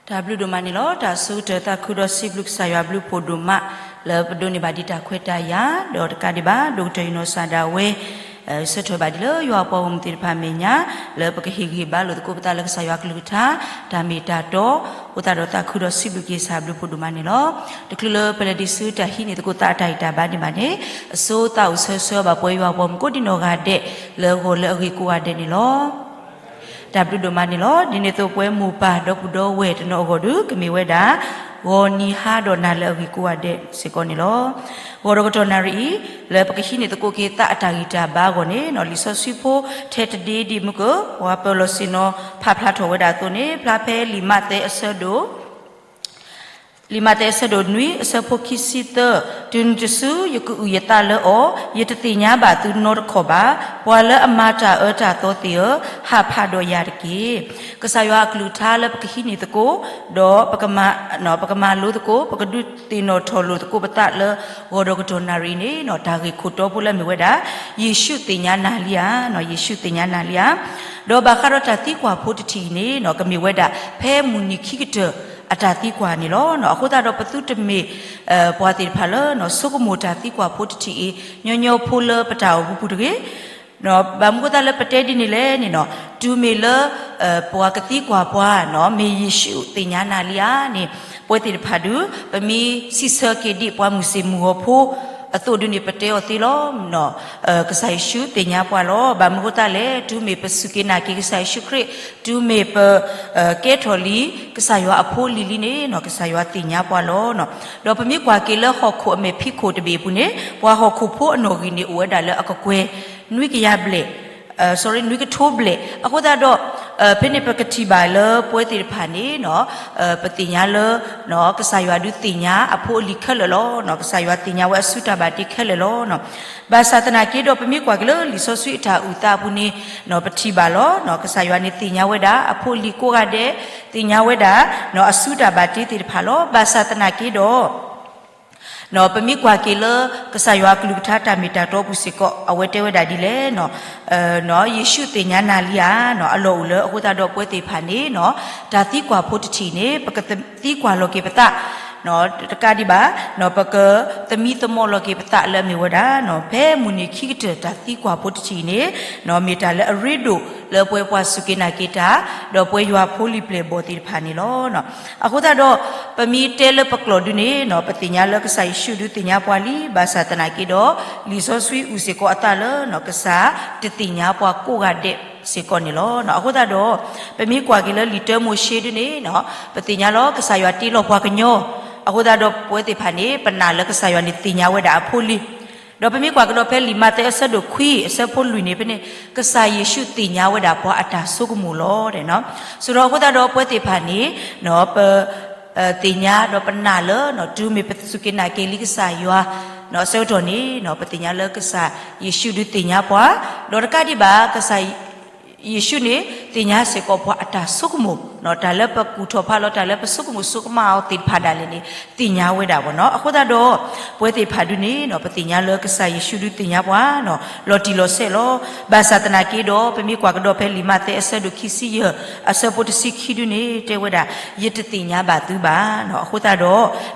တၢ်ဘျုးဒိၣ်မးန့ၣ်လီၤ. တၢ်ဆိကတၢၢ်သးခုဒီးစံးဘျုးကစၢ်ယွၤဘျုးဖှိၣ်ဒိၣ်မး လၢပဒိးန့ၢ်ဘၣ်ဒံးတၢ်ခွဲးတၢ်ယာ် ဒီးတကးဒံးဘၣ် ဒိၣ်ကတၢၢ်အံၤနီၢ်ကစၢ်ဒၣ်ဝဲ ဆၢထၢၣ်ဘၣ်ဒံးလၢယွၤအပှၤဂီၢ်မုၢ်သ့ၣ်တဖၣ်အမဲာ်ညါ လၢပကဟ့ၣ်ဂံၢ်ဘါလိာ်သကိးပသးလၢကစၢ်ယွၤအကလုၢ်ကထါ တၢ်မ့ၢ်တၢ်တီ အဃိသတးဒီးသးခုဒီးစံးဘျုးက့ၤကစၢ်ဘျုးဖှိၣ်ဒိၣ်မးန့ၣ်လီၤ. တချုးလၢပလဲၤဒံးဆူတၢ်ဟံးန့ၢ်သကိးသးအတၢ်ဂံၢ်တၢ်ဘါဒံးဘၣ်န့ၣ် အဆိသးအိၣ်ဆၢဆၢဘၣ်ပှၤယွၤအပှၤမုၣ်ကိးဒံနီၢ်ဂၤဒဲး လၢအဂီၢ်လၢအဂ့ၤကိးဂၤဒဲးန့ၣ်လီၤ. တၢ်ဘျုးဒိၣ်မးန့ၣ်လီၤ. ဒ်န့ၣ်အသိးပဝဲမိၢ်ပၢ်ဒီပုၢ်ဒီဝဲၢ်တနီၤအဂီၢ်ဒီး ကမ့ၢ်ဝဲဒၣ် ဂီၤနံၤဟါဒီးနၤလၢအဂ့ၤကိးဂၤဒဲးစ့ၢ်ကီးန့ၣ်လီၤ. ဂီၤဒီးကတီၢ်နၣ်ရံၣ်အံၤ လၢပကဟံးန့ၢ်သကိးက့ၤသးအတၢ်ဂံၢ်တၢ်ဘါအဂီၢ်န့ၣ် လံာ်စီဆှံဖိထဲတဒ့ဒံးမုၢ်က ပှၤပၢၤလီၢ်ဆ့ၣ်နီၤဖးဖျါထီၣ်ဝဲဒၣ်အသိးန့ၣ် ဖျါဖဲလံာ်မးသဲအဆၢဒိၣ် လံာ်မးသဲအဆၢဒိၣ်နွံ အဆၢဖိခံဆံသၢ တုၤနုၤတစု ယကအုၣ်ယသးလၢအီၤ, ယတသ့ၣ်ညါဘၣ်သုနီတခီၣ်ဘၣ်. ပှၤလၢအမၤတၢ်အၢတၢ်သီသ့ၣ်ဧၢ, ဟးဖးဒီးယၤတက့ၢ်. ကစၢ်ယွၤအကလုၢ်ကထါလၢပကဟံးန့ၢ်သကိး, ဒီးပကမၤလိသကိး, ပကဒုးသ့ၣ်နီၣ်ထီၣ်လိာ်သကိးပသးလၢ ဂီၤဒီးကတီၢ်နၣ်ရံၣ်န့ၣ် တၢ်ဂ့ၢ်ခိၣ်တီဖိလၢအမ့ၢ်ဝဲဒၣ် ယ့ၣ်ၡူးသ့ၣ်ညါနၤလံဧါ, ယ့ၣ်ၡူးသ့ၣ်ညါနၤလံဧါ. ဒီးဘၣ်ဃးဒီးတၢ်သံကွၢ်ဖိတထံၣ်အံၤန့ၣ် ကမ့ၢ်ဝဲဒၣ် ဖဲမုၢ်နံၤခံကတၢၢ်အတၢ်သံကွၢ်န့ၣ်လီၤ. အဃိသတးဒီးပသုတမ့ၢ် ပှၤသ့ၣ်တဖၣ်လၢ ဆိကမိၣ်တၢ်သံကွၢ်ဖိတထံၣ်အံၤ ညီညီဖိလၢပတၢ်အိၣ်မူပူၤတဂ့ၤ. ဘၣ်မနုၤအဃိသတးလၢပတဲဒ်န့ၣ်လဲၣ်န့ၣ် တုၤမ့ၢ်လၢ ပှၤကသံကွၢ်ပှၤ မ့ၢ်ယ့ၣ်ၡူးသ့ၣ်ညါနၤလံဧါန့ၣ် ပဝဲသ့ၣ်တဖၣ်ဒုး ပမ့ၢ်စံးဆၢက့ၤဒံးပှၤမုၢ်ဆ့ၣ်မုၢ်ဂီၤဖိအသိးဒုးန့ၣ် ပတဲအီၤသ့လီၤ. ကစၢ်ယ့ၣ်ၡူးသ့ၣ်ညါပှၤလီၤ. ဘၣ်မနုၤအဃိသတးလဲၣ်, တုၤမ့ၢ်ပစူၢ်က့ၤနာ်က့ၤကစၢ်ယ့ၣ်ၡူးခရံာ်, တုၤမ့ၢ်ပ ကဲထီၣ်လံ ကစၢ်ယွၤအဖိအလံၤလံန့ၣ် ကစၢ်ယွၤသ့ၣ်ညါပှၤလီၤ. ဒီးပမ့ၢ်ကွၢ်က့ၤလၢဟီၣ်ခိၣ်အမဲာ်ဖံးခိၣ်တဘ့ၣ်အပူၤန့ၣ် ပှၤဟီၣ်ခိၣ်ဖိအနီၣ်ဂံၢ်န့ၣ် အိၣ်ဝဲဒၣ်လၢအကကွဲၢ် နွံကယၤဘျဲၣ် sorry နွံကထိဘျဲၣ်. အဃိသတးဒီး ဖဲန့ၣ်ပကထံၣ်ဘၣ်လၢပဝဲသ့ၣ်တဖၣ်န့ၣ် ပသ့ၣ်ညါလၢ ကစၢ်ယွၤဒုးသ့ၣ်ညါအဖိအလံၤခဲလၢာ်လီၤ. ကစၢ်ယွၤသ့ၣ်ညါဝဲအစုတၢ်ဘၣ်တ့ခဲလၢာ်လီၤ. ဘၣ်ဆၣ်သနာ်က့ဒီးပမ့ၢ်ကွၢ်က့ၤလၢလံာ်စီဆှံအတၢ်အုၣ်သးအပူၤန့ၣ် ပထံၣ်ဘၣ်လီၤ. ကစၢ်ယွၤန့ၣ်သ့ၣ်ညါဝဲဒၣ်အဖိအလံၤကိးဂၤဒဲး, သ့ၣ်ညါဝဲဒၣ် အစုတၢ်ဘၣ်တ့သ့ၣ်တဖၣ်လီၤ. ဘၣ်ဆၣ်သနာ်က့ဒီး ပမ့ၢ်ကွၢ်က့ၤလၢ ကစၢ်ယွၤအကလုၢ်ကထါတၢ်မ့ၢ်တၢ်တီအပူၤစ့ၢ်ကီး အဝဲတဲဝဲဒၣ်ဒ်လဲၣ်, ယ့ၣ်ၡူးသ့ၣ်ညါနၤလံဧါ, အလီၢ်အိၣ်လၢအဃိသတးဒီးပဝဲသ့ၣ်တဖၣ်န့ၣ် တၢ်သံကွၢ်ဖိတထံၣ်န့ၣ် ပကသံကွၢ်လီၤက့ၤပသး တကးဒံးဘၣ် ပကသမံသမိးလီၤက့ၤပသးလၢအမ့ၢ်ဝဲဒၣ် ဖဲမုၢ်နံၤခံကတၢၢ်တၢ်သံကွၢ်ဖိတထံၣ်န့ၣ် မ့ၢ်တၢ်လၢအရ့ဒိၣ်လၢပဝဲပှၤစူၢ်က့ၤနာ်က့ၤတၢ် ဒီးပဝဲယွၤဖိလံၤပျဲၢ်ဘီၣ်သ့ၣ်တဖၣ်န့ၣ်လီၤ. အဃိသတးဒီး ပမ့ၢ်တဲလၢပကျိာ်ဒုန့ၣ် ပသ့ၣ်ညါလၢကစၢ်ယ့ၣ်ၡူးဒုးသ့ၣ်ညါပှၤလံ, ဘၣ်ဆၣ်သနာ်က့ဒီး လံာ်စီဆှံအုၣ်စ့ၢ်ကီးအသးလၢ ကစၢ်တသ့ၣ်ညါပှၤကိးဂၤဒဲးစ့ၢ်ကီးန့ၣ်လီၤ. အဃိသတးဒီး ပမ့ၢ်ကွၢ်က့ၤလၢလံာ်တၢမိၤၡ့ဒုန့ၣ် ပသ့ၣ်ညါလီၤ ကစၢ်ယွၤတ့လီၤပှၤကညီ, အဃိသတးဒီးပဝဲသ့ၣ်တဖၣ်န့ၣ် ပနာ်လၢကစၢ်ယွၤန့ၣ်သ့ၣ်ညါဝဲဒၣ်အဖိလံၤ ဒီးပမ့ၢ်ကွၢ်ကဒီးဖဲလံာ်မးသဲအဆၢဒိၣ်ခွံ အဆၢဖိလွံၢ်န့ၣ်ဖဲန့ၣ် ကစၢ်ယ့ၣ်ၡူးသ့ၣ်ညါဝဲဒၣ်ပှၤအတၢ်ဆိကမိၣ်လီၤ. ဆိုတော့အဃိသတးဒီးပဝဲသ့ၣ်တဖၣ်န့ၣ် ပ သ့ၣ်ညါဒီးပနာ်လၢ တုၤမ့ၢ်ပစူၢ်က့ၤနာ်က့ၤလံကစၢ်ယွၤ အဆၢကတီၢ်န့ၣ် ပသ့ၣ်ညါလၢကစၢ်ယ့ၣ်ၡူးဒုးသ့ၣ်ညါပှၤ, ဒီးတကးဒံးဘၣ် ကစၢ်ယ့ၣ်ၡူးန့ၣ် သ့ၣ်ညါစ့ၢ်ကီးပှၤအတၢ်ဆိကမိၣ်, တၢ်လၢပကူၣ်ထီၣ်ဖးလီၤ တၢ်လၢပဆိကမိၣ်ဆိကမးအီၤသ့ၣ်တဖၣ်ဒၣ်လဲာ်န့ၣ် သ့ၣ်ညါဝဲဒၣ်ဘၣ်နီၤ. အဃိသတးဒီး ပဝဲသ့ၣ်တဖၣ်ဒုန့ၣ် ပသ့ၣ်ညါလၢကစၢ်ယ့ၣ်ၡူးဒုးသ့ၣ်ညါပှၤ လီၤတံၢ်လီၤဆဲးလီၤ. ဘၣ်ဆၣ်သနာ်က့ဒီး ပမ့ၢ်ကွၢ်ကဒီးဖဲလံာ်မးသဲအဆၢဒိၣ်ခံဆံယဲၢ် အဆၢဖိတဆံခံဒုန့ၣ် တဲဝဲဒၣ် ယတသ့ၣ်ညါဘၣ်သုဘၣ်နီၤ. အဃိသတး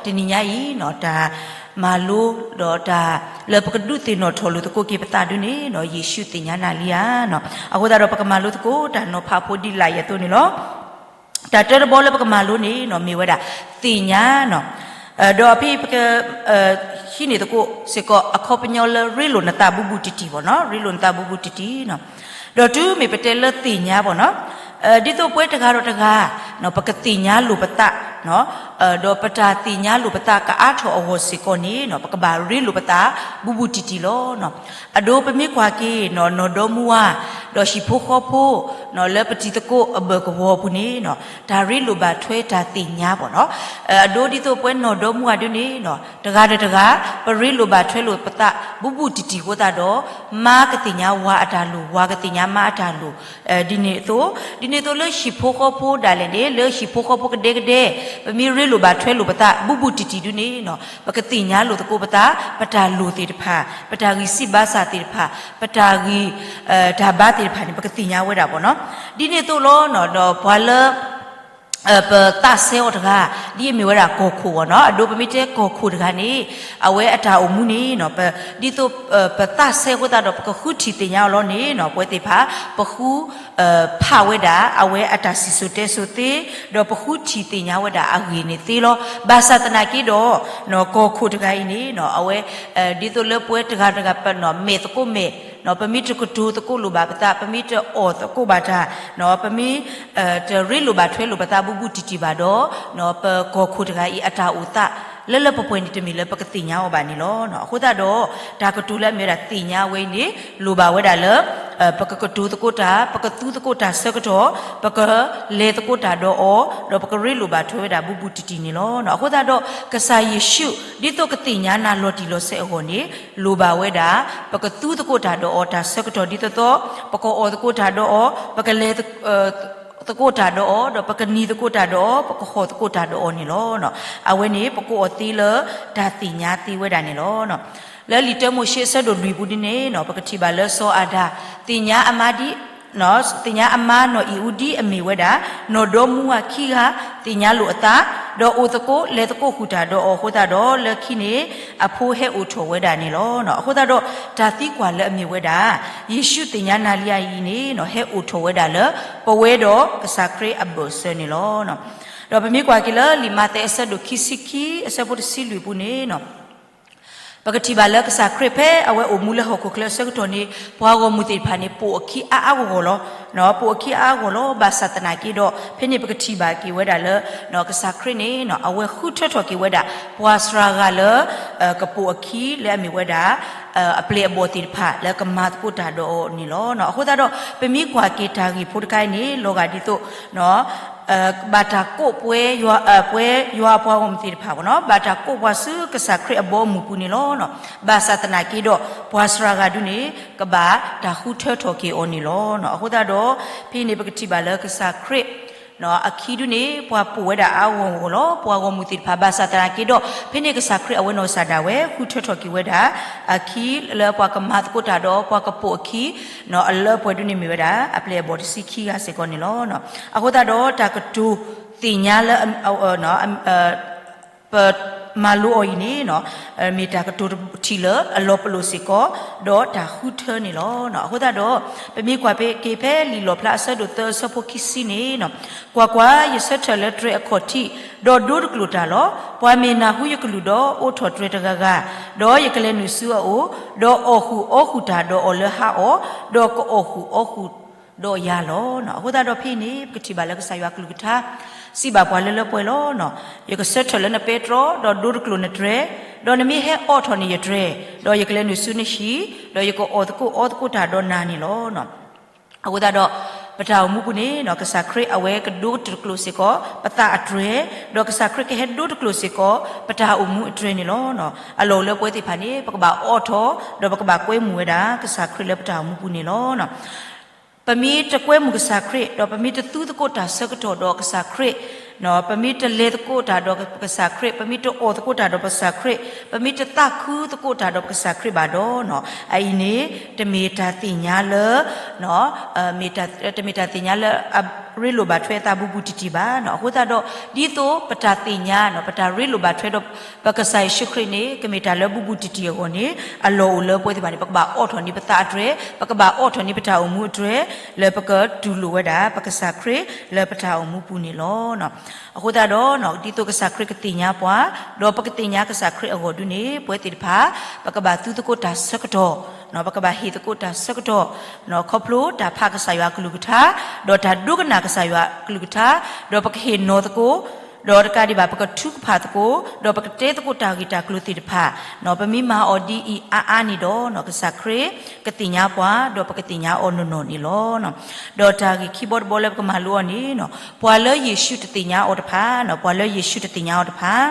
ဒီး တနံၤညါအံၤ တၢ်မၤလိ ဒီးတၢ်လၢပကဒုးသ့ၣ်နီၣ်ထီၣ်လိာ်သကိးက့ၤပသးဒုန့ၣ် ယ့ၣ်ၡူးသ့ၣ်ညါနၤလံဧါ. အဃိသတးဒီး ပကမၤလိသကိးတၢ်နီၤဖးဖိဒ်လာ်အံၤအသိးန့ၣ်လီၤ. တၢ်တၢတဘီလၢပကမၤလိန့ၣ် မ့ၢ်ဝဲဒၣ် သ့ၣ်ညါနီၤ. ဒီးဖဲပက ဟံးန့ၢ်သကိးစ့ၢ်ကီး အခီပညီလၢရ့လိာ်နသးဘူးဘူးတံၢ်တံၢ်ဘၣ်နီၤ, ရ့လိာ်နသးဘူးဘူးတံၢ်တံၢ်နီၤ. ဒီးတုၤမ့ၢ်ပတဲလၢသ့ၣ်ညါဘၣ်နီၤ, ဒ်သိးပဝဲတဂၤဒီးတဂၤ ပကသ့ၣ်ညါလိာ်ပသး ဒီးပတၢ်သ့ၣ်ညါလိာ်ပသးကအါထီၣ်အဂီၢ်စ့ၢ်ကီးန့ၣ် ပကဘၣ်ရ့လိာ်ပသး ဘူးဘူးတံၢ်တံၢ်လီၤ. အဒိပမ့ၢ်ကွၢ်က့ၤ နီၢ်ဒီမါဝၤ ဒီးဟံၣ်ဖိဃီဖိ လၢပတံၤသကိးအဘၢၣ်ကဝီၤအပူၤန့ၣ် တၢ်ရ့လိာ်ဘၣ်ထွဲတၢ်သ့ၣ်ညါဘၣ်နီၤ. အဒိဒ်သိးပဝဲနီၢ်ဒီမါဝၤဒုန့ၣ် တဂၤဒီးတဂၤ ပရ့လိာ်ဘၣ်ထွဲလိာ်ပသး ဘူးဘူးတံၢ်တံၢ်အဃိသတးဒီး မါကသ့ၣ်ညါဝၤအတၢ်လိၣ်, ဝၤကသ့ၣ်ညါမါအတၢ်လိၣ် ဒ်န့ၣ်အသိး, ဒ်န့ၣ်အသိးလၢဟံၣ်ဖိဃီဖိဒၣ်လဲာ်န့ၣ် လၢဟံၣ်ဖိဃီဖိကဒဲကဒဲ ပမ့ၢ်ရ့လိာ်ဘၣ်ထွဲလိာ်ပသး ဘူးဘူးတံၢ်တံၢ်ဒုန့ၣ် ပကသ့ၣ်ညါလိာ်သကိးပသး ပတၢ်လိၣ်သ့ၣ်တဖၣ်, ပတၢ်ဂံၢ်စၢ်ဘါစၢ်သ့ၣ်တဖၣ်, ပတၢ်ဂံၢ် တၢ်ဘါသ့ၣ်တဖၣ်န့ၣ် ပကသ့ၣ်ညါဝဲဒၣ်ဘၣ်နီၤ. ဒ်န့ၣ်အသိးလီၤ. ဒီးပှၤလၢ ပသးစဲအီၤတဂၤ ဒ်အမ့ၢ်ဝဲဒၣ်ကီၢ်ခိၣ်အဂီၢ်နီၤ. အဒိပမ့ၢ်တဲကီၢ်ခိၣ်တဂၤန့ၣ် အဝဲအတၢ်အိၣ်မူန့ၣ် ဒ်သိးပသးစဲအဃိသတးဒီး ပကဃုထံၣ်သ့ၣ်ညါအီၤလီၤန့ၣ်နီၤ ပဝဲသ့ၣ်တဖၣ် ပဃု ဖးဝဲဒၣ် အဝဲအတၢ်စံၣ်စိၤတဲစိၤသ့, ဒီးပဃုထံၣ်သ့ၣ်ညါဝဲဒၣ်အဂ့ၢ်န့ၣ်သ့လီၤ. ဘၣ်ဆၣ်သနာ်က့ဒီး ကီၢ်ခိၣ်တဂၤအံၤန့ၣ်နီၤ အဝဲ ဒ်သိးလၢပဝဲတဂၤတဂၤ ပမဲာ်သကိးမဲာ် ပမ့ၢ်တကတိၤသကိးလိာ်ဘၣ်ပသး, ပမ့ၢ်တအီၣ်သကိးဘၣ်တၢ်, ပမ့ၢ် တရ့လိာ်ဘၣ်ထွဲလိာ်ပသးဘူးဘူးတံၢ်တံၢ်ဘၣ်ဒီး ပကီၢ်ခိၣ်တဂၤအံၤအတၢ်အိၣ်သး လၢလၢပှဲၤပှဲၤန့ၣ် တမ့ၢ်လၢပကသ့ၣ်ညါအီၤဘၣ်န့ၣ်လီၤ. အဃိသတးဒီး တၢ်ကတိၤလၢအမ့ၢ်ဝဲဒၣ်သ့ၣ်ညါဝဲအံၤန့ၣ် လိၣ်ဘၣ်ဝဲဒၣ်လၢ ပကကတိၤသကိးတၢ်, ပကသူသကိးတၢ်ဆၢကတီၢ်, ပကလဲၤသကိးတၢ်ဒီးအီၤ, ဒီးပကရ့လိာ်ဘၣ်ထွဲဝဲဒၣ်ဘူးဘူးတံၢ်တံၢ်န့ၣ်လီၤ. အဃိသတးဒီး ကစၢ်ယ့ၣ်ၡူး ဒ်သိးကသ့ၣ်ညါနၤလီၤတံၢ်လီၤဆဲးအဂီၢ်န့ၣ် လိၣ်ဘၣ်ဝဲဒၣ် ပကသူသကိးတၢ်ဒီးအီၤတၢ်ဆၢကတီၢ်ဒ်သိးသိး, ပကအီၣ်သကိးတၢ်ဒီးအီၤ, ပကလဲၤ သကိးတၢ်ဒီးအီၤ, ဒီးပကနံၤသကိးတၢ်ဒီးအီၤ, ပကဟီၣ်သကိးတၢ်ဒီးအီၤန့ၣ်လီၤ. အဝဲန့ၣ် ပကိးအီၤသ့လၢတၢ်သ့ၣ်ညါသ့ဝဲဒၣ်န့ၣ်လီၤ. လၢလံာ်တၢမိၤၡ့အဆၢဒိၣ်လွံၢ်ပူၤဒ်န့ၣ်နီၤ ပကထံၣ်ဘၣ်လၢစီၤအၤဒၣ် သ့ၣ်ညါအမါဒ် သ့ၣ်ညါအမါနီၢ်အံၤအူဒ်အမ့ၢ်ဝဲဒၣ် နီၢ်ဒီမါဝၤခံဂၤ သ့ၣ်ညါလိာ်အသး, ဒီးအိၣ်သကိးလဲၤသကိးဃုာ်တၢ်ဒီးအီၤအဃိသတးဒီး လၢခံန့ၣ် အဖိဟဲအိၣ်ထီၣ်ဝဲဒၣ်န့ၣ်လီၤ. အဃိသတးဒီး တၢ်သံကွၢ်လၢအမ့ၢ်ဝဲဒၣ် ယ့ၣ်ၡူးသ့ၣ်ညါနၤလံအံၤန့ၣ်နီၤ ဟဲအိၣ်ထီၣ်ဝဲဒၣ်လၢ ပဝဲဒီးကစၢ်ခရံာ်အဘၢၣ်စၢၤန့ၣ်လီၤ. ဒီးပမ့ၢ်ကွၢ်က့ၤလၢလံာ်မးသဲအဆၢဒိၣ်ခံဆံခံ အဆၢဖိတဆံလွံၢ်ပူၤန့ၣ်နီၤ ပကထံၣ်ဘၣ်လၢကစၢ်ခရံာ်ဖဲအဝဲအိၣ်မူလၢဟီၣ်ခိၣ်ချၢအဆၢကတီၢ်န့ၣ် ပှၤဂီၢ်မုၢ်သ့ၣ်တဖၣ်န့ၣ် ပိာ်အခံအါအါဂီၢ်ဂီၢ်လီၤ. ပိာ်အခံအါအါဂီၢ်လီၤ. ဘၣ်ဆၣ်သနာ်က့ဒီး ဖဲန့ၣ်ပကထံၣ်ဘၣ်က့ၤဝဲဒၣ်လၢ ကစၢ်ခရံာ်န့ၣ် အဝဲဃုထၢထီၣ်က့ၤဝဲဒၣ် ပှၤစှၤဂၤလၢ ကပိာ်အခံလၢအမ့ၢ်ဝဲဒၣ် အပျဲၢ်အဘီၣ်သ့ၣ်တဖၣ်လၢကမၤသကိးတၢ်ဒီးအီၤန့ၣ်လီၤ. အဃိသတးဒီး ပမ့ၢ်ကွၢ်က့ၤတၢ်ဂ့ၢ်ဖိတခါအံၤန့ၣ် လီၤဂာ်ဒ်သိး ဘၣ်တၢ်ကိးပှၤ ပှၤယွၤအပှၤဂီၢ်မုၢ်သ့ၣ်တဖၣ် ဘၣ်တၢ်ကိးပှၤဆူကစၢ်ခရံာ်အဘီအမုၢ်ပူၤန့ၣ်လီၤ. ဘၣ်ဆၣ်သနာ်က့ဒီး ပှၤစှၤဂၤဒုန့ၣ် ကဘၣ်တၢ်ဃုထၢထီၣ်က့ၤအီၤန့ၣ်လီၤ. အဃိသတးဒီး ဖဲန့ၣ်ပကထံၣ်ဘၣ်လၢကစၢ်ခရံာ် အခံဒုန့ၣ် ပှၤပိာ်ဝဲဒၣ်အါအါဂီၢ်ဂီၢ်လီၤ. ပှၤဂီၢ်မုၢ်သ့ၣ်တဖၣ် ဘၣ်ဆၣ်သနာ်က့ဒီး ဖဲန့ၣ်ကစၢ်ခရံာ်အဝဲနီၢ်ကစၢ်ဒၣ်ဝဲ ဃုထၢထီၣ်က့ၤဝဲဒၣ် အခံလၢပှၤကမၤသကိးတၢ်ဒီး ပှၤကပိာ်အခံ အလၢပှဲၤဒုန့ၣ်မ့ၢ်ဝဲဒၣ် အပျဲၢ်အဘီၣ်တဆံခံဂၤစ့ၢ်ကီးန့ၣ်လီၤ. အဃိသတးဒီးတၢ်ကတိၤသ့ၣ်ညါလၢ ပမၤလိအီၤအံၤန့ၣ် မ့ၢ်တၢ်ကတိၤတထံၣ်လၢအလီၤပလိာ်စ့ၢ်ကီး ဒီးတၢ်ဃုထၢန့ၣ်လီၤ. အဃိသတးဒီး ပမ့ၢ်ကွၢ်က့ၤဖဲလံာ်လီၣ်ဖျါအဆၢဒိၣ်သၢအဆၢဖိခံဆံန့ၣ် ကွၢ်ကွၢ်, ယဆၢထၢၣ်လၢတြဲၤအခီၣ်ထံး, ဒီးဒိတကျိာ်တၢ်လီၤ. ပှၤမ့ၢ်နၢ်ဟူယကလုၢ်ဒီးအိးထီၣ်တြဲၤတဂၤဂၤ, ဒီးယကလဲၤနုာ်ဆူအအိၣ်, ဒီးအီၣ်ဃုာ်အီဃုာ်တၢ်ဒီးအီၤလၢဟါအီၤ, ဒီးကအီၣ်ဃုာ်အီဃုာ်ဒီးယၤလီၤ. အဃိသတးဒီးဖဲအံၤန့ၣ် ပကထံၣ်ဘၣ်လၢကစၢ်ယွၤကလုၢ်ကထါ စံးဘၣ်ပှၤလၢလၢပှဲၤပှဲၤလီၤ. ယကဆၢထၢၣ်လၢနပဲတြီ, ဒီးဒိတကျိာ်နတြဲၤ, ဒီးနမ့ၢ်ဟဲအိးထီၣ်န့ၢ်ယတြဲၤ, ဒီးယကလဲၤနုာ်ဆူနဟံၣ်, ဒီးယကအိးသကိးအီသကိးတၢ်ဒီးနၤန့ၣ်လီၤ. အဃိသတးဒီး ပတၢ်အိၣ်မူပူၤန့ၣ် ကစၢ်ခရံာ်အဝဲကဒိတကျိာ်စ့ၢ်ကီး ပသးအတြဲၤ, ဒီးကစၢ်ခရံာ်ကဟဲဒိတကျိာ်စ့ၢ်ကီး ပတၢ်အိၣ်မူအတြဲၤန့ၣ်လီၤ. အလီၢ်အိၣ်လၢပဝဲသ့ၣ်တဖၣ်န့ၣ် ပကဘၣ်အိးထီၣ် ဒီးပကဘၣ်ကွဲမုာ်ဝဲဒၣ် ကစၢ်ခရံာ်လၢပတၢ်အိၣ်မူပူၤန့ၣ်လီၤ. ပမ့ၢ်တကွဲမုာ်ကစၢ်ခရံာ် ဒီးပမ့ၢ်တသူသကိးတၢ်ဆၢကတီၢ်ဒီးကစၢ်ခရံာ်, ပမ့ၢ်တလဲၤသကိးတၢ်ဒီးပကစၢ်ခရံာ်, ပမ့ၢ်တအီၣ်သကိးတၢ်ဒီးပကစၢ်ခရံာ်, ပမ့ၢ်တသးခုသကိးတၢ်ဒီးပကစၢ်ခရံာ်ဘၣ်ဒီး အအံၤန့ၣ် တမ့ၢ်တၢ်သ့ၣ်ညါလၢ တမ့ၢ်တၢ်သ့ၣ်ညါလၢအရ့လိာ်ဘၣ်ထွဲအသးဘူးဘူးတံၢ်တံၢ်ဘၣ်. အဃိသတးဒီး ဒ်သိးပတၢ်သ့ၣ်ညါ ပတၢ်ရ့လိာ်ဘၣ်ထွဲဒီးပကစၢ်ယ့ၣ်ၡူးခရံာ်န့ၣ် ကမ့ၢ်တၢ်လၢဘူးဘူးတံၢ်တံၢ်အဂီၢ်န့ၣ် အလီၢ်အိၣ်လၢပဝဲသ့ၣ်တဖၣ်န့ၣ် ပကဘၣ်အိးထီၣ်န့ၢ်ပသးအတြဲၤ, ပကဘၣ်အိးထီၣ်န့ၢ်ပတၢ်အိၣ်မူအတြဲၤ လၢပကတူၢ်လိာ်ဝဲဒၣ် ပကစၢ်ခရံာ်လၢပတၢ်အိၣ်မူပူၤန့ၣ်လီၤ. အဃိသတးဒီး ဒ်သိးကစၢ်ခရံာ်ကသ့ၣ်ညါပှၤ, ဒီးပကသ့ၣ်ညါကစၢ်ခရံာ်အဂီၢ်ဒုန့ၣ် ပဝဲသ့ၣ်တဖၣ် ပကဘၣ်သူသကိးတၢ်ဆၢကတီၢ်, ပကဘၣ်ဟ့ၣ်သကိးတၢ်ဆၢကတီၢ်, ခီဖျိတၢ်ဖးကစၢ်ယွၤကလုၢ်ကထါ, ဒီးတၢ်ဒိကနၣ်ကစၢ်ယွၤကလုၢ်ကထါ, ဒီးပကဟ့ၣ်နီၤသကိး, ဒီးတကးဒံးဘၣ် ပကထုကဖၣ်သကိး, ဒီးပကတဲသကိးတၢ်ဂ့ၢ်တၢ်ကျိၤသ့ၣ်တဖၣ်, ပမ့ၢ်မၤအီၤဒ်အံၤအါအါန့ၣ်ဒီး ကစၢ်ခရံာ်ကသ့ၣ်ညါပှၤ, ဒီးပကသ့ၣ်ညါအီၤနီၢ်နီၢ်န့ၣ်လီၤ. ဒီးတၢ်ဂ့ၢ်ခံဘီတဘီလၢပကမၤလိအီၤန့ၣ် ပှၤလၢယ့ၣ်ၡူးတသ့ၣ်ညါအီၤတဖၣ်, ပှၤလၢယ့ၣ်ၡူးတသ့ၣ်ညါအီၤတဖၣ်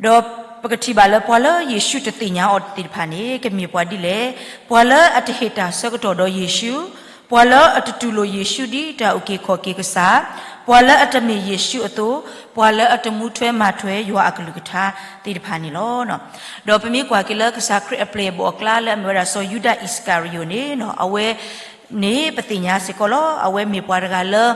ဒီးပကထံၣ်ဘၣ်လၢပှၤလၢယ့ၣ်ၡူးတသ့ၣ်ညါအီၤသ့ၣ်တဖၣ်န့ၣ် ကမ့ၢ်ပှၤဒ်လဲၣ်. ပှၤလၢအတဟ့ၣ်တၢ်ဆၢကတီၢ်ဒီးယ့ၣ်ၡူး, ပှၤလၢအတတူၢ်လိာ်ယ့ၣ်ၡူးဒ်တၢ်အုၣ်က့ၤခီၣ်က့ၤကစၢ်, ပှၤလၢအတမ့ၢ်ယ့ၣ်ၡူးအသိး, ပှၤလၢအတမူထွဲမၤထွဲယွၤအကလုၢ်ကထါသ့ၣ်တဖၣ်န့ၣ်လီၤ. ဒီးပမ့ၢ်ကွၢ်က့ၤလၢကစၢ်ခရံာ်အပျဲၢ်အဘီၣ်အကျါလၢအမ့ၢ်ဝဲဒၣ်စီၤယူဒၤအံၣ်စကၤရံၤယိာ်န့ၣ် အဝဲန့ၣ်ပသ့ၣ်ညါစ့ၢ်ကီးလီၤ. အဝဲမ့ၢ်ပှၤတဂၤလၢ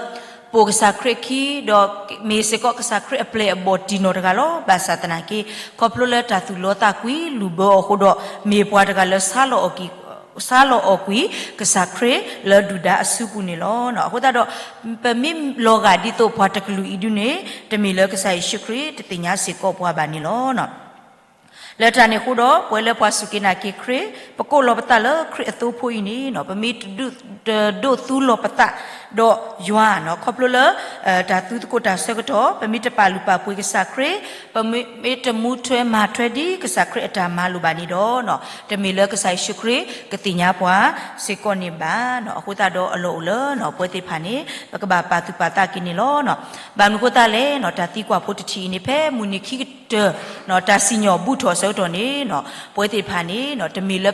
ပ အိၣ်ကစၢ်ခရံာ်အခံ, ဒီးမ့ၢ်စ့ၢ်ကီးကစၢ်ခရံာ်အပျဲၢ်အဘီၣ်တံၢ်နီၢ်တဂၤလီၤ. ဘၣ်ဆၣ်သနာ်က့ ခီဖျိလၢတၢ်သူၣ်လီသးကွံ လူၢ်ဘၢအီၤအဃိဒီး မ့ၢ်ပှၤတဂၤလၢ ဆါလီၤအီၣ်ကွံာ်ကစၢ်ခရံာ်လၢဒုၣ်ဒါအစုပူၤန့ၣ်လီၤ. အဃိသတးဒီး ပမ့ၢ်လီၤဂာ်ဒ်သိးပှၤတကလုာ်အံၤဒုန့ၣ် တမ့ၢ်လၢကစၢ်ယ့ၣ်ၡူးခရံာ်တသ့ၣ်ညါစ့ၢ်ကီးပှၤဘၣ်န့ၣ်လီၤ. လၢတၢ်န့ၣ်အဃိဒီး ပဝဲလၢပှၤစူၢ်က့ၤနာ်က့ၤခရံာ် ပကိးလီၤပသးလၢခရံာ်အသိဖိအံၤန့ၣ် ပမ့ၢ်တဒိးသူလီၤပသးဒီးယွၤ, ခီဖျိလၢ တၢ်သူသကိးတၢ်ဆၢကတီၢ်, ပမ့ၢ်တပာ်လုၢ်ပာ်ပှ့ၤကစၢ်ခရံာ်, ပမ့ၢ်တမူထွဲမၤထွဲဒ်ကစၢ်ခရံာ်အတၢ်မၤလိာ်ဘၣ်န့ၣ်ဒီး တမ့ၢ်လၢကစၢ်ယ့ၣ်ၡူးခရံာ်ကသ့ၣ်ညါပှၤစ့ၢ်ကီးန့ၣ်ဘၣ်. အဃိသတးဒီးအလီၢ်အိၣ်လၢ ပဝဲသ့ၣ်တဖၣ်န့ၣ် ပကဘၣ်ပာ်သူၣ်ပာ်သးက့ၤန့ၣ်လီၤ. ဘၣ်မနုၤအဃိသတးလဲၣ်, တၢ်သံကွၢ်ဖိတထံၣ်အံၤန့ၣ် ဖဲမုၢ်နံၤခံကတၢၢ် တၢ်စံၣ်ညီၣ်ဘူးထီၣ်အဆၢကတီၢ်န့ၣ် ပဝဲသ့ၣ်တဖၣ်န့ၣ် တမ့ၢ်လၢ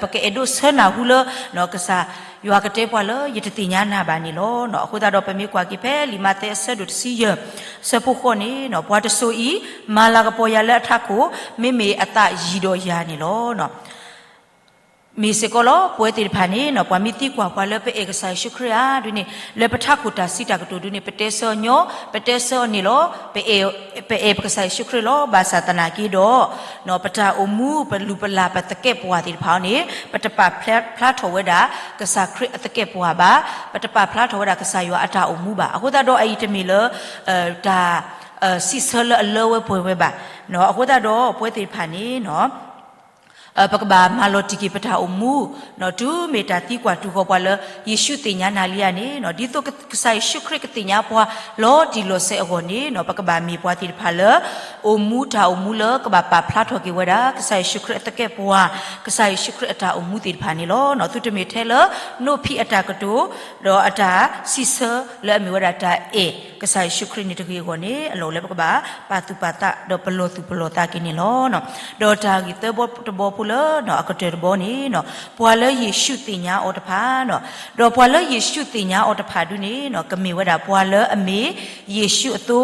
ပကအဲၣ်ဒိးဆၢနၢ်ဟူလၢ ကစၢ်ယွၤကတဲပှၤလၢ ယတသ့ၣ်ညါနၤဘၣ်န့ၣ်လီၤ. အဃိသတးဒီးပမ့ၢ်ကွၢ်က့ၤဖဲလံာ်မးသဲအဆၢဒိၣ်တဆံယဲၢ် အဆၢဖိဃိးန့ၣ် ပှၤတစိၤအံၤ မၤလၤကပီၤယၤလၢအထးခိၣ် မ့မ့ၢ်အသးယံၤဒီးယၤန့ၣ်လီၤ. မ့ၢ်စ့ၢ်ကီးလီၤ ပဝဲသ့ၣ်တဖၣ်န့ၣ် ပှၤမ့ၢ်သံကွၢ်ပှၤလၢပအဲၣ်ကစၢ်ယ့ၣ်ၡူးခရံာ်ဧါဒ်န့ၣ် လၢပထးခိၣ်တၢ်စံးတၢ်ကတိၤဒ်န့ၣ် ပတဲဆၢအီၤညီ, ပတဲဆၢအီၤန့ၣ်လီၤ. ပအဲၣ်ပကစၢ်ယ့ၣ်ၡူးခရံာ်လီၤ. ဘၣ်ဆၣ်သနာ်က့ဒီး ပတၢ်အိၣ်မူ ပလုၢ်ပလၢ် ပသကဲာ်ပဝးသ့ၣ်တဖၣ်အံၤန့ၣ် ပတပာ်ဖျါထီၣ်ဝဲဒၣ် ကစၢ်ခရံာ်အသကဲာ်ပဝးဘၣ်, ပတပာ်ဖျါထီၣ်ဝဲဒၣ်ကစၢ်ယွၤအတၢ်အိၣ်မူဘၣ်. အဃိသတးဒီးအအံၤတမ့ၢ်လၢ တၢ် စံးဆၢလၢအလၢဝဲပှဲၤဝဲဘၣ်. အဃိသတးဒီးပဝဲသ့ၣ်တဖၣ်န့ၣ် ပကဘၣ်မၤလီၤတံၢ်က့ၤပတၢ်အိၣ်မူ, တုၤမ့ၢ်တၢ်သံကွၢ်တူၢ်ဃီၤပှၤလၢ ယ့ၣ်ၡူးသ့ၣ်ညါနၤလံဧါန့ၣ် ဒ်သိးကစၢ်ယ့ၣ်ၡူးခရံာ်ကသ့ၣ်ညါပှၤလီၤတံၢ်လီၤဆဲးအဂီၢ်န့ၣ် ပကဘၣ်မ့ၢ်ပှၤသ့ၣ်တဖၣ်လၢ အိၣ်မူတၢ်အိၣ်မူလၢကဘၣ်ပာ်ဖျါထီၣ်က့ၤဝဲဒၣ် ကစၢ်ယ့ၣ်ၡူးခရံာ်အသကဲာ်ပဝး, ကစၢ်ယ့ၣ်ၡူးခရံာ်အတၢ်အိၣ်မူသ့ၣ်တဖၣ်န့ၣ်လီၤ. သုတမ့ၢ်ထဲလၢ နိၣ်ဖံးအတၢ်ကတိၤ ဒီးအတၢ်စံးဆၢလၢအမ့ၢ်ဝဲဒၣ်တၢ်အဲၣ်ကစၢ်ယ့ၣ်ၡူးခရံာ်န့ၣ်တဂ့ၤအဂီၢ်န့ၣ် အလီၢ်အိၣ်လၢပကဘၣ်ပာ်သူၣ်ပာ်သး ဒီးပလီၢ်သူၣ်ပလီၢ်သးက့ၤန့ၣ်လီၤ. ဒီးတၢ်ဂ့ၢ်သၢဘီတဘီဖိလၢ အကတၢၢ်တဘီန့ၣ် ပှၤလၢယ့ၣ်ၡူးသ့ၣ်ညါအီၤတဖၣ်, ဒီးပှၤလၢယ့ၣ်ၡူးသ့ၣ်ညါအီၤတဖၣ်ဒုန့ၣ် ကမ့ၢ်ဝဲဒၣ်ပှၤလၢအမ့ၢ်ယ့ၣ်ၡူးအသိ,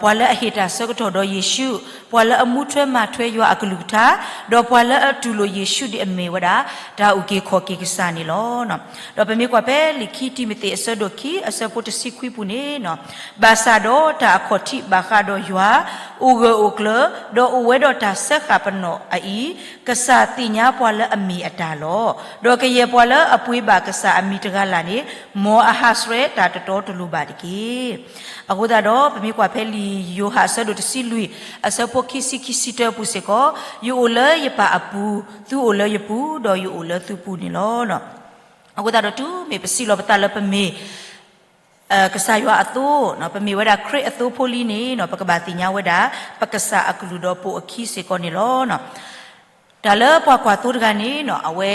ပှၤလၢအဟ့ၣ်တၢ်ဆၢကတီၢ်ဒီးယ့ၣ်ၡူး, ပှၤလၢအမူထွဲမၤထွဲယွၤအကလုၢ်ကထါ, ဒီးပှၤလၢအတူၢ်လိာ်ယ့ၣ်ၡူးဒ်အမ့ၢ်ဝဲဒၣ် တၢ်အုၣ်က့ၤခီၣ်က့ၤကစၢ်န့ၣ်လီၤ. ဒီးပမ့ၢ်ကွၢ်ဖဲလံာ်ခံတံၤမသ့းအဆၢဒိၣ်ခံ အဆၢဖိတဆံခွံပူၤန့ၣ်, ဘၣ်ဆၣ်ဒီးတၢ်အခီၣ်ထံးဘၣ်ဃးဒီးယွၤ အိၣ်ဂၢၢ်အိၣ်ကျၢၤ, ဒီးအိၣ်ဝဲဒီးတၢ်စၢဃာ်ပနီၣ်အအံၤ, ကစၢ်သ့ၣ်ညါပှၤလၢအမ့ၢ်အတၢ်လီၤ. ဒီးကယဲၢ်ပှၤလၢအပှ့ၤဘၣ်ကစၢ်အမံၤတဂၤလၢ်န့ၣ်, မ်အဟးဆှဲးတၢ်တတီတလိၤဘၣ်တက့ၢ်. အဃိသတးဒီး ပမ့ၢ်ကွၢ်ဖဲလံာ်ယိၤဟၣ်အဆၢဒိၣ်တဆံလွံၢ် အဆၢဖိခံဆံခံဆံတၢအပူၤစ့ၢ်ကီး, ယအိၣ်လၢယပၢ်အပူၤ, သုအိၣ်လၢယပူၤ, ဒီးယအိၣ်လၢသုပူၤန့ၣ်လီၤ. အဃိသတးဒီးတုၤမ့ၢ်ပစံးလီၤပသးလၢပမ့ၢ် ကစၢ်ယွၤအသိ, ပမ့ၢ်ဝဲဒၣ်ခရံာ်အသိဖိလံန့ၣ် ပကဘၣ်သ့ၣ်ညါဝဲဒၣ် ပကစၢ်အကလုၢ်ဒီးပိာ်အခံစ့ၢ်ကီးန့ၣ်လီၤ. တၢ်လၢပှၤကွၢ်သိတဂၤန့ၣ် အဝဲ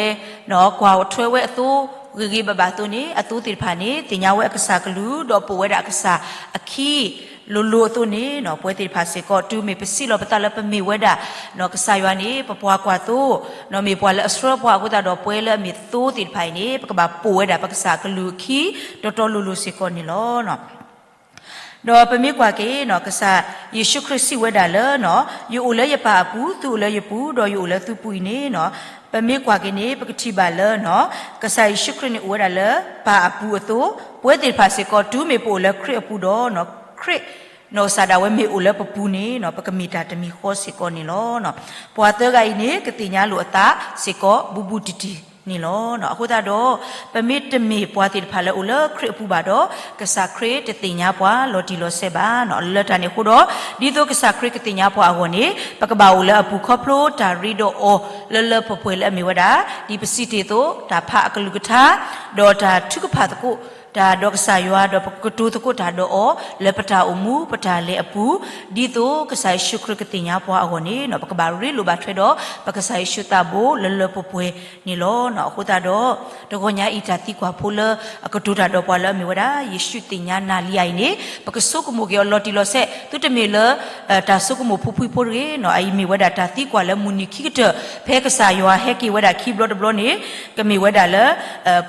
ကွၢ်ထွဲဝဲအသိ ဂ့ၤဂ့ၤဘၣ်ဘၣ်အသိးန့ၣ် အသိသ့ၣ်တဖၣ်န့ၣ် သ့ၣ်ညါဝဲအကစၢ်ကလုၢ် ဒီးပိာ်ဝဲဒၣ်အကစၢ်အခံ လိၤလိၤအသိးန့ၣ် ပဝဲသ့ၣ်တဖၣ်စ့ၢ်ကီး တုၤမ့ၢ်ပစံးလီၤပသးလၢပမ့ၢ်ဝဲဒၣ် ကစၢ်ယွၤန့ၣ် ပပှၤကွၢ်သိ, မ့ၢ်ပှၤလၢအဆှၢပှၤအဃိသတးဒီး ပဝဲလၢအမ့ၢ်သိသ့ၣ်တဖၣ်အံၤန့ၣ် ပကဘၣ်ပိာ်ဝဲဒၣ်ပကစၢ်ကလုၢ်အခံ တီတီလိၤလိၤစ့ၢ်ကီးန့ၣ်လီၤ. ဒီးပမ့ၢ်ကွၢ်က့ၤ ကစၢ်ယ့ၣ်ၡူးခရံာ်စံးဝဲဒၣ်လၢ ယအိၣ်လၢယပၢ်အပူၤ, သုအိၣ်လၢယပူၤ, ဒီးယအိၣ်လၢသုပူၤအံၤန့ၣ်, ပမ့ၢ်ကွၢ်က့ၤန့ၣ် ပကထံၣ်ဘၣ်လၢ ကစၢ်ယ့ၣ်ၡူးခရံာ်န့ၣ်အိၣ်ဝဲဒၣ်လၢပၢ်အပူၤအသိး, ပဝဲသ့ၣ်တဖၣ်စ့ၢ်ကီး တုၤမ့ၢ်ပအိၣ်လၢခရံာ်အပူၤဒီး ခရံာ် နီၢ်ကစၢ်ဒၣ်ဝဲမ့ၢ်အိၣ်လၢပပူၤန့ၣ် ပကမ့ၢ်တၢ်တမံၤဃီစ့ၢ်ကီးန့ၣ်လီၤ. ပှၤသၢဂၤအံၤန့ၣ် ကသ့ၣ်ညါလိာ်အသးစ့ၢ်ကီးဘူးဘူးတံၢ်တံၢ်န့ၣ်လီၤ. အဃိသတးဒီး ပမ့ၢ်တမ့ၢ်ပှၤသ့ၣ်တဖၣ်လၢအိၣ်လၢခရံာ်အပူၤဘၣ်ဒီး ကစၢ်ခရံာ်တသ့ၣ်ညါပှၤလီၤတံၢ်လီၤဆဲးဘၣ်. လၢတၢ်န့ၣ်အဃိဒီး ဒ်သိးကစၢ်ခရံာ်ကသ့ၣ်ညါပှၤအဂီၢ်န့ၣ် ပကဘၣ်အိၣ်လၢအပူၤခီဖျိတၢ်ရ့ဒီးအီၤလၢလၢပှဲၤပှဲၤလၢအမ့ၢ်ဝဲဒၣ် ဒ်ပစံးတ့ၢ်အသိး တၢ်ဖးအကလုၢ်ကထါ ဒီးတၢ်ထုကဖၣ်သကိးတၢ်ဒီးကစၢ်ယွၤ ဒီးပကကတိၤသကိးတၢ်ဒီးအီၤ လၢပတၢ်အိၣ်မူပတၢ်လဲၤအပူၤ, ဒ်သိးကစၢ်ယ့ၣ်ၡူးခရံာ်ကသ့ၣ်ညါပှၤအဂီၢ်န့ၣ် ပကဘၣ်ရ့လိာ်ဘၣ်ထွဲဒီး ပကစၢ်ယ့ၣ်ၡူးသးဘိလၢလၢပှဲၤပှဲၤန့ၣ်လီၤ. အဃိသတးဒီး တဂီၤညါအံၤတၢ်သံကွၢ်ဖိလၢအကတိၤတၢ်ဒီးပှၤလၢအမ့ၢ်ဝဲဒၣ် ယ့ၣ်ၡူးသ့ၣ်ညါနၤလံဧါအံၤန့ၣ် ပကဆိကမိၣ်က့ၤအီၤလီၤတံၢ်လီၤဆဲး သုတမ့ၢ်လၢ တၢ်ဆိကမိၣ်ဖိဖှံဖိတဂ့ၤ, အအံၤမ့ၢ်ဝဲဒၣ်တၢ်သံကွၢ်လၢမုၢ်နံၤခံကတၢၢ် ဖဲကစၢ်ယွၤဟဲက့ၤဝဲဒၣ်ခံဘျီတဘျီန့ၣ် ကမ့ၢ်ဝဲဒၣ်လၢ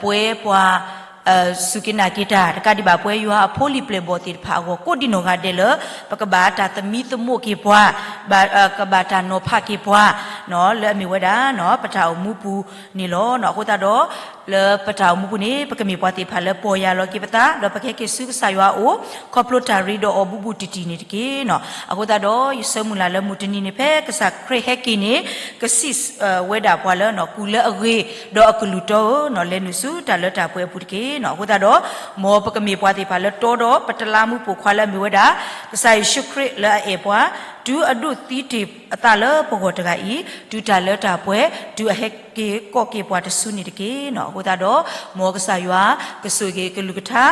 ပဝဲပှၤ စူၢ်က့ၤနာ်က့ၤတၢ် တကးဒံးဘၣ်ပဝဲယွၤအဖိလံာ်ပျဲၢ်ဘီၣ်သ့ၣ်တဖၣ်အဂီၢ် ကိးဒံနီၢ်ဂၤဒဲးလၢ ပကဘၣ်တၢ်သမံသမိးက့ၤပှၤ, ကဘၣ်တၢ်နီၤဖးက့ၤပှၤ လၢအမ့ၢ်ဝဲဒၣ် ပတၢ်အိၣ်မူပူၤန့ၣ်လီၤ. အဃိသတးဒီး လၢပတၢ်အိၣ်မူပူၤန့ၣ် ပကမ့ၢ်ပှၤသ့ၣ်တဖၣ်လၢပီၢ်ယၢ်လီၤက့ၤပသး ဒီးပကဟဲက့ၤဆူကစၢ်ယွၤအအိၣ် ခီဖျိတၢ်ရ့ဒီးအီၤဘူးဘူးတံၢ်တံၢ်န့ၣ်တက့ၢ်နီၤ. အဃိသတးဒီး ယဆၢမုၢ်လၢ်လၢမုၢ်တနံၤန့ၣ် ဖဲကစၢ်ခရံာ်ဟဲက့ၤန့ၣ် ကစံးဝဲဒၣ်ပှၤလၢ ကူၣ်လၢအဂ့ၤ ဒီးအကလုၢ်တီဧၢနီၤ, လဲၤနုာ်ဆူတၢ်လၢတၢ်ပှဲၤအပူၤတက့ၢ်နီၤ. အဃိသတးဒီး မ်ပကမ့ၢ်ပှၤသ့ၣ်တဖၣ်လၢတီဒီးပတလးမူးပိာ်ခွါလၢအမ့ၢ်ဝဲဒၣ် ကစၢ်ယ့ၣ်ၡူးခရံာ်လၢအအဲၣ်ပှၤ တုၤအဒိးသံတ့ၢ်အသးလၢပဂီၢ်တဂၤအံၤ တုၤတၢ်လၢတၢ်ပှဲၤ တုၤအဟဲက့ၤကိးက့ၤပှၤတစုန့ၣ်တက့ၢ်နီၤ. အဃိသတးဒီး မ်ကစၢ်ယွၤကဆိၣ်ဂ့ၤကလုၢ်ကထါ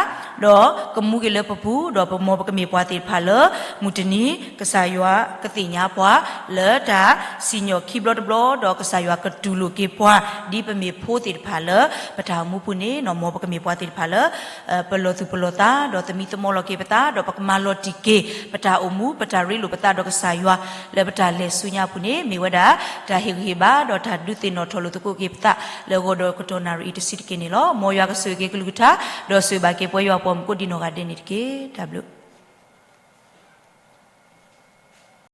ဒီးကမူက့ၤလၢပပူၤ ဒီးပမ်ပကမ့ၢ်ပှၤသ့ၣ်တဖၣ်လၢ မုၢ်တနံၤ ကစၢ်ယွၤကသ့ၣ်ညါပှၤ လၢတၢ်စံၣ်ညီၣ်ခံဘျီတဘျီ ဒီးကစၢ်ယွၤကတူၢ်လိာ်က့ၤပှၤ ဒ်ပမ့ၢ်ဖိသ့ၣ်တဖၣ်လၢ ပတၢ်အိၣ်မူပူၤန့ၣ်နီၤ, မ်ပကမ့ၢ်ပှၤသ့ၣ်တဖၣ်လၢ ပလီၢ်သူၣ်ပလီၢ်သး ဒီးသမံသမိးလီၤက့ၤပသး ဒီးပကမၤလီၤတံၢ်က့ၤ ပတၢ်အိၣ်မူ ပတၢ်ရ့လိာ်ပသးဒီးကစၢ်ယွၤ လၢပတၢ်လဲၤဆူညါအပူၤန့ၣ် မ့ၢ်ဝဲဒၣ် တၢ်ဟ့ၣ်ဂံၢ်ဟ့ၣ်ဘါ ဒီးတၢ်ဒုးသ့ၣ်နီၣ်ထီၣ်လိာ်သကိးက့ၤပသး လၢဂီၤဒီးကတီၢ်နၣ်ရံၣ်အံၤတဆံးတက့ၢ်န့ၣ်လီၤ. မ်ယွၤကဆိၣ်ဂ့ၤက့ၤကလုၢ်ကထါ ဒီးဆိၣ်ဂ့ၤဘၣ်က့ၤပဝဲယွၤပှၤမုၢ်ကိးဒံနီၢ်ဂၤဒဲးန့ၣ်တက့ၢ်. တၢ်ဘျုး